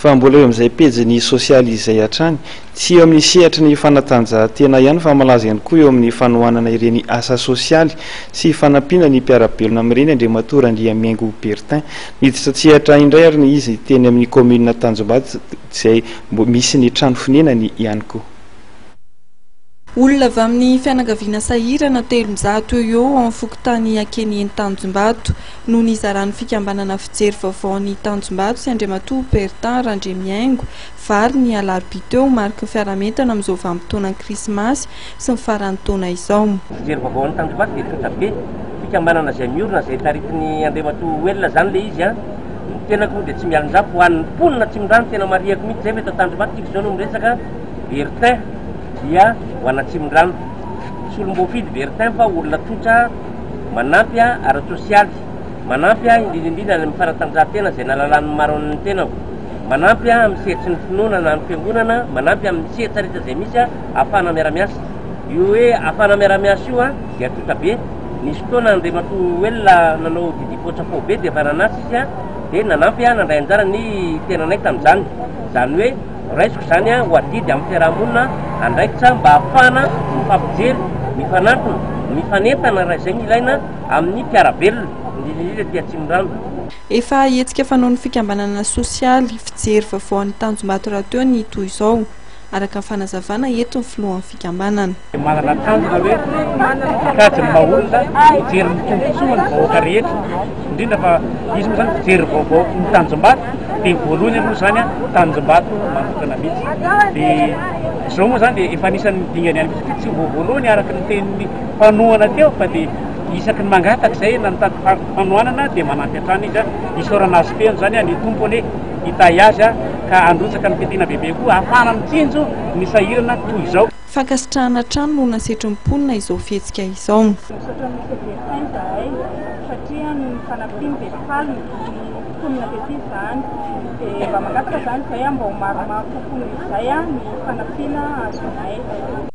Fa mbola eo amin'izay pejin'ny sosialy izay hatrany. Tsy eo amin'ny sehatry ny fanatanjahantena ihany fa malaza ihany koa eo amin'ny fanohanana ireny asa sosialy sy fanampiana ny mpiara-belona amin'ireny Andriamatoa Randriamihaingo Bertin. Niditra an-tsehatra indray ary ny izy teny amin'ny kaominina Tanjombato izay misy ny trano fonenany ihany koa. Olona avy amin'ny fianakaviana sahirana 300 eo eo ao amin'ny fokontany Akeniheny Tanjombato no nizaran'ny fikambanana Fijery Vaovao ny Tanjombato sy Andriamatoa Bertin Randriamihaingo vary ny alarobia teo mariky ny fiaraha-mientana amin'izao vanim-potoanan'ny krismasy sy ny faran'ny taona izao. Fijery Vaovao ny Tanjombato dia tsotra be, fikambanana izay miorina izay taritin'i Andriamatoa Welina izany ilay izy an, ny tenako moa dia tsy mialon-jafy ho an'ny mponina Atsimondrano, tena marihako mihitsy izay fa eto Tanjombato tsika izao no miresaka, Bertin dia ho an'Atsimondrano. Tsy olom-boafidy Bertin fa olona tsotra manampy ara-tsosialy, manampy indrindra indrindra any amin'ny fanatanjahantena izay nahalalan'ny maro an'ny tenako, manampy amin'ny sehatry ny finoana na ny fiangonana, manampy amin'ny sehatra rehetra izay misy ahafahana miara-miasa. Io hoe ahafahana miara-miasa io dia tsotra be. Nisy fotoana Andriamatoa Welina nanao didim-poatra faobe dia efa nanasa izy dia nanampy nandray anjara ny tenanay tamin'izany. Izany hoe. Raisiko izany ho adidy amin'ny fiaraha-monina andraikitra mba hahafahana mifampijery, mifanantona, mifanentana raha izay no ilaina amin'ny mpiara-belona, indrindra indrindra aty Atsimondrano. Efa hetsika fanaon'ny fikambanana sosialy Fijery Vaovao any Tanjombato rahateo ny toy izao, araka ny fanazavana entin'ny filohan'ny fikambanana. Manana tanjona hoe mikajy ny maha olona, mijery ny tombontsoa ny vahoaka rehetra, indrindra fa izy moa zany mpijery vaovao ny Tanjombato, dia voalohany aloha zany Tanjombato manokana mihitsy. Dia izao moa zany dia efa anisan'ny dingana ihany koa satria tsy vao voalohany araka ny tenin'ny mpanohana teo fa dia isaky ny mangataka izay na mitady fanohanana dia manampy hatrany izy. Isaorana azy feno zany ny Tompo anie hitahy azy ka handrotsaka ny fitahiana bebe koa ahafahana mitsinjo ny sahirana toy izao. Fankasitrahana hatrany no nasetrin'ny mponina izao fihetsika izao. Misaotra an'i Monsieur Bertin izahay satria ny fanampiany dia faly ny mponina tety izany. Dia mba mangataka izany izahay mba ho maromaro kokoa noho izay ny fanampiana azonay.